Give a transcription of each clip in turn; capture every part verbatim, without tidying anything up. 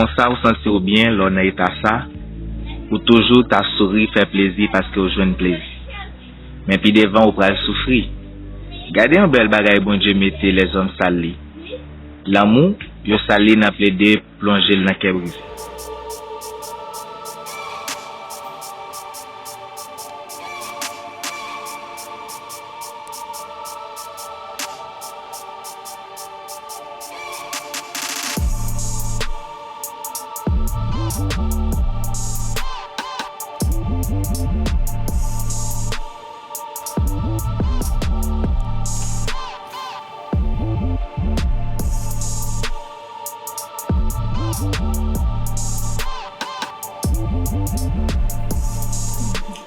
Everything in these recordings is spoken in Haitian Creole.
Konsa ou santi w byen lè w nan eta sa, ou toujou ta souri, fè plezi paske w jwenn plezi. Men pi devan ou pral soufri. Gade yon bèl bagay Bondye mete lèzòm sal li. Lanmou, yo sal li nan plede plonje l nan kè brize.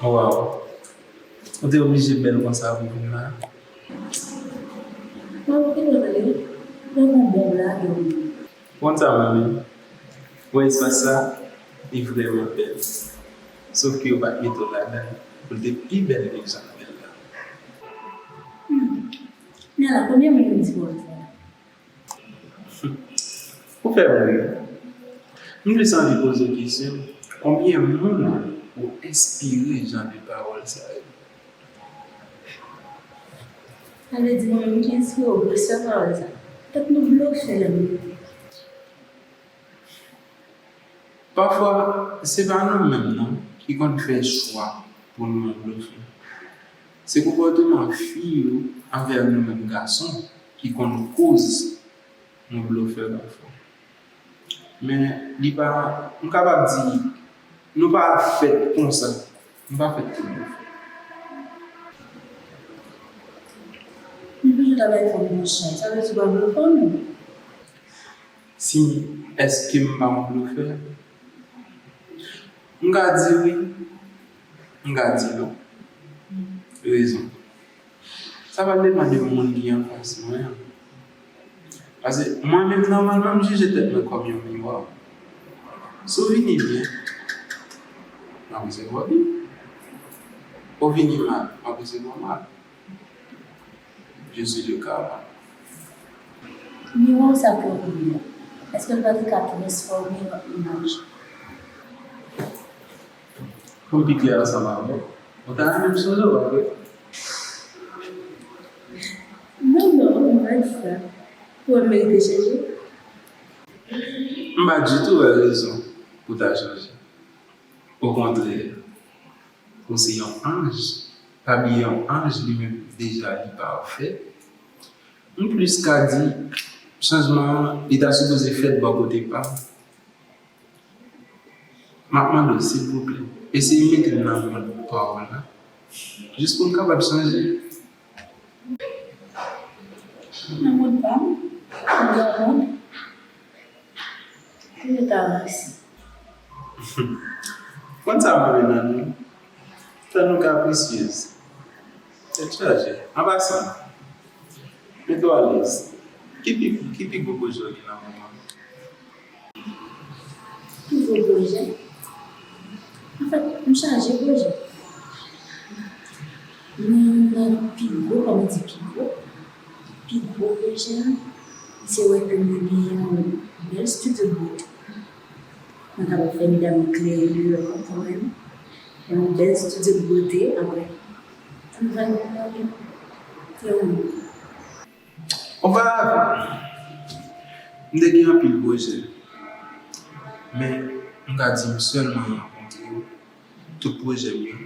Waw. Ou te oblije bèl konsa pou vin la? Mwen, ou te konn ale, mwen gon bon blagè wi. Konn sa mwen menm. Wè espas sa, li vrèman bèl. Sof ke yo pa t mete w ladan l pou l te pi bèl ke jan l bèl la. Hmm. Men ala, konbyen moun vin di pawòl sa? Ou fè m ri. M jis anvi poze w kesyon, konbyen moun ou enspire jan de pawòl sa yo? Sa vle di mwen menm ki enspire w, gwosè pawòl sa. Tèt nou blofe lè nou. Pafwa, se pa nou menm non ki konn fè chwa pou nou an blofe. Se konpòteman fi yo anvè nou menm gason ki konn koz nou blofè pafwa. Men li pa, m kapab di, nou pa fèt konsa. Nou pa fèt pou blofè. Nou toujou ta bay fanm yon chans, sa vle di w pa vle fanm? Si, èske m pa yon blofè? M ka di wi, m ka di non. Rezon. Sa pral depann de moun ki anfas mwen an. Paske mwen menm, nòmalman, m jije tèt mwen kòm yon miwa. Si w vini byen, m ap resevwa w byen. Ou vini mal, m ap resevwa w mal. Je suis le karma. Miwa w sa ke w ye a, èske l pa te ka transfòme an imaj? Pou m pi klè ansanm avè w, ou ta renmen m sonje w, pa vre? Non, non, m pa di sa. Ou wè m merite chanje? M pa ditou wè rezon pou w ta chanje. Okontrè, ou se yon anj. Pa bliye yon anj li menm deja li pafè. M plis ka di, chanjman an, li ta sipoze fèt bò kote pa m. M ap mande w, silvouplè, eseye mete m nan mond pa w la, jis pou m kapab chanje. Nan mond pa m? Nan gran mond? Pou yo ta ranse. Konn sa m renmen nan nou? Tan nou kaprisyez. Tèt chaje. An pasan, mete w alèz. Ki pi, ki pi gwo pwojè w gen nan moman? Pi gwo pwojè? Anfèt, m chaje pwojè. Men nan pi gwo, kòman di pi gwo? Pi gwo pwojè a, se wè ke mwen gen yon bèl studio de beauté. Mwen kapab fè medam yo klere deyò an kanmenm. Yon bèl studio de beauté, apre, pou m vann pou mwen menm. Yon Oparavan, m te gen anpil pwojè, men m ka di m sèlman rankontre w, tout pwojè m yo,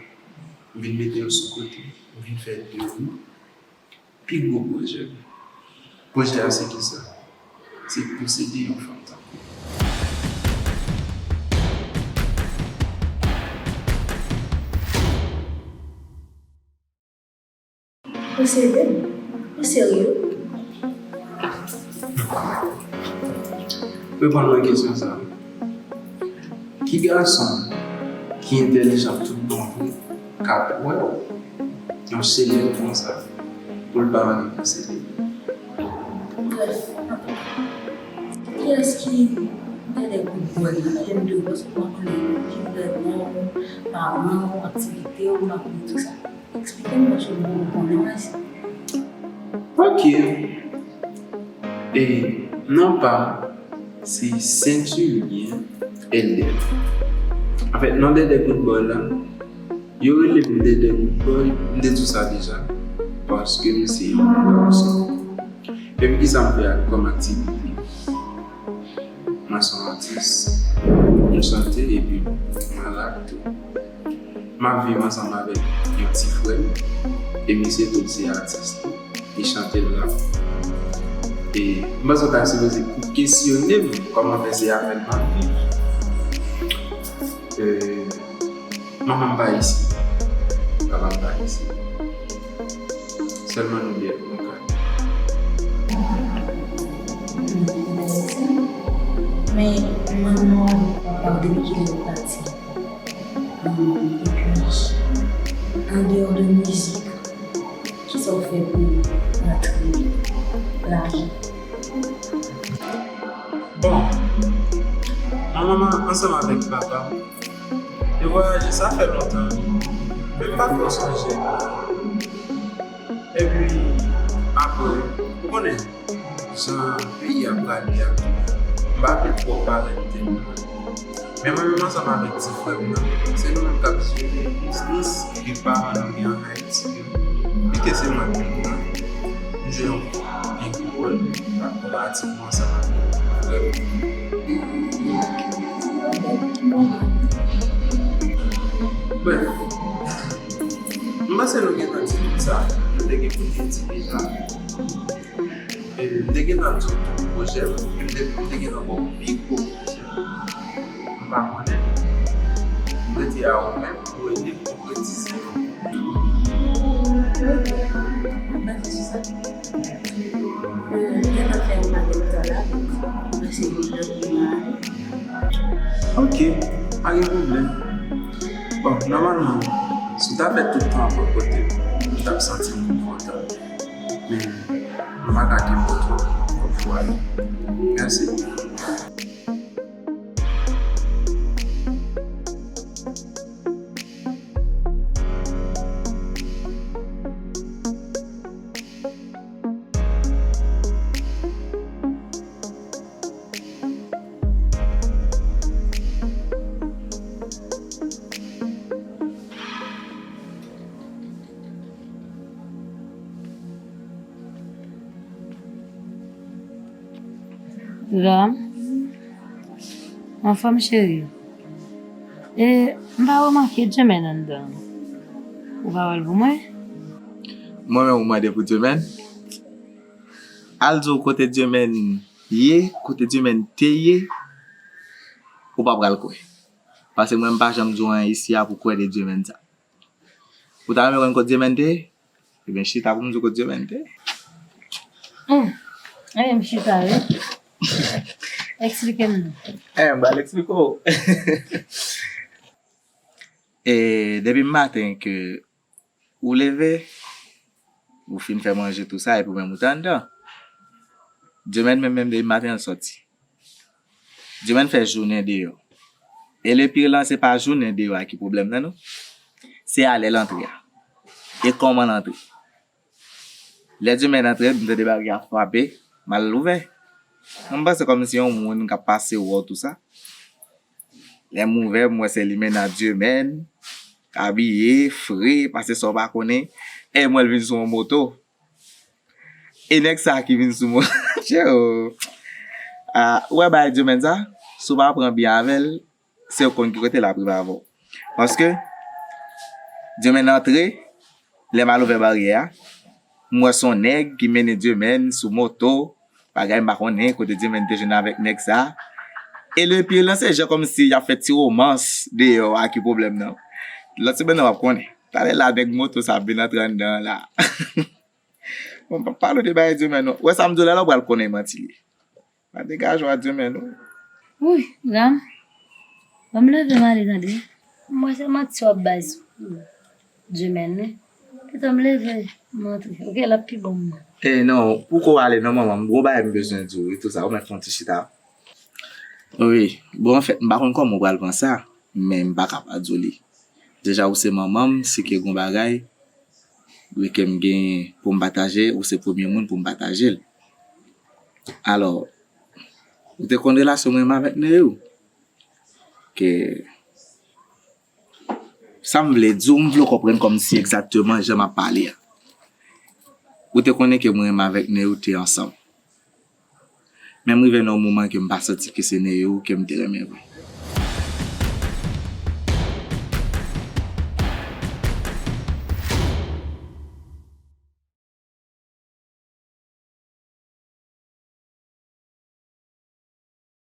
m vin mete yo sou kote, m vin fè de ou pi gwo pwojè m. Pwojè a se kisa? Se posede yon fanm tankou w. Posede m? Ou serye? Reponn mwen kesyon sa. Ki gason ki entèlijan tout bon vre k ap wè w yon selèb konsa pou l pa anvi posede l? Brèf, kiyès ki gen de kout bwè nan men m de bòs pou mwen konnen ki koulè dent w, paran w, aktivite w, m ap konnen tout sa. Eksplike m paske m poko konnen anyen. Ok. E nan pa m, Se Centurion Elder. Anfèt, non Dèdè Good Boy la, yo rele m Dèdè Good Boy, m te di w sa deja, paske m se yon gason. Epi kisa m fè ak kòm aktivite? Mwen se yon atis, m chante epi mwen rap tou. M ap viv ansanm avèk yon ti frè m, e misye tou se atis tou. Li chante, l rap. E m panse w ta sipoze pou kesyone m kòman fè se avè l m ap viv. Euh, manman m pa isi, papa m pa isi. Sèlman nou de nou ka. Men manman w ak papa w depi kilè yo pati? Epi, andeyò de mizik, kisa w fè pou rantre lajan? Bon, manman m ansanm avèk papa m, yo vwayaje, sa fè lontan, men m pa twò sonje. Epi, apre, ou konnen, jan peyi a prale a, m pa vle twò parèt tèt mwen. Men mwen menm ansanm avèk ti frè m nan, se nou menm k ap jere biznis ke paran nou gen an Ayiti yo. Byen ke se mwen k pi gran, m jwe yon byen gwo wòl, m ap konparetivman ansanm avèk frè m. Brèf, m panse nou gentan di tout sa nou te gen pou n te di deja. E, m te gentan di w tout pwojè m, e m te, m te gentan ba w pi gwo pwojè m. M pa konnen. M rete a ou menm pou ede m konkretize. Ok. M panse se sa. M gentan fè yon pakèt tan la, m panse li tan pou m ale. Ok, pa gen pwoblèm. Bon, nòmalman, si w ta fè tout tan an bò kote m, m t ap santi m kontan. Men, m pa ka kenbe w twòp, twòp fwa. Mèsi. Ram, anfòm cheri. E, m pa remake Djemèn anndan. Ou pa wè l pou mwen? Mwen menm ou mande pou Djemèn? Al di w kote Djemèn ye, kote Djemèn te ye, ou pa pral kwè. Paske mwen m pa janm di w anyen isi a pou kwè de Djemèn sa. Ou ta renmen konn kote Djemèn te ye? Ebyen, chita pou m di w kote Djemèn te ye. Hmm. Ebyen, m chita, wi. Eksplike m non. Eh, m pral eksplike w. E depi maten ke ou leve, ou fin fè manje, tou sa, epi ou menm ou te anndan. Djemèn menm, menm depi maten an l sòti. Djemèn fè jounen deyò. E le pire lan, se pa jounen deyò a ki pwoblèm nan, non. Se a lè l antre a. E kòman l antre. Lè Djemèn antre, m tande bagay ap frape, m al ouvè. M panse kòmsi yon moun k ap pase wè w tou sa. Lè m ouvè, m wè se limena Djemèn, abiye, fre, pase sa w pa konnen. E m wè l vin sou yon moto. E nèg sa ki vin sou moto, ah, ou wè bagay Djemèn sa, si w pa pran byen avè l, se ou konn ki kote l ap rive avè w. Paske, Djemèn antre, lè m al ouvè baryè a, m wè se yon nèg ki mennen Djemèn sou moto, bagay m pa konnen kote Djemèn te jwenn avèk nèg sa. E le pire lan, se jan kòmsi y ap fè ti womans deyò a ki pwoblèm nan. Lòt semèn nan w ap konnen. Talè la, nèg moto sa ap vin antre anndan an la. Bon, pa pale w de bagay Djemèn non. Ou wè sa m di w la, la w pral konnen manti li. Pa degaje w a Djemèn non. Wouy, Ram. Ban m leve m ale tande. M wè se manti w ap bay sou Djemèn wi. Pito m leve m antre. Ok, l ap pi bon pou mwen. Eh non, pou ko ale non manman, m gon bagay m bezwen di w wi, tou sa, ou mèt fè yon ti chita. Wi, bon, anfèt, m pa konn kòman w pral pran sa, men m pa ka pa di w li. Deja, ou se manman m, si ke gon bagay, wi, ke m gen pou m pataje, ou se premye moun pou m pataje l. Alò, Ou te konn relasyon mwen menm avèk Neyou? Ke sa m vle di w, m vle w konprann kòmsi egzakteman jan m ap pale a. Ou te konnen ke mwen menm avèk Neyou te ansanm. Men m rive nan yon moman ke m pa santi ke se Neyou ke m te renmen vre.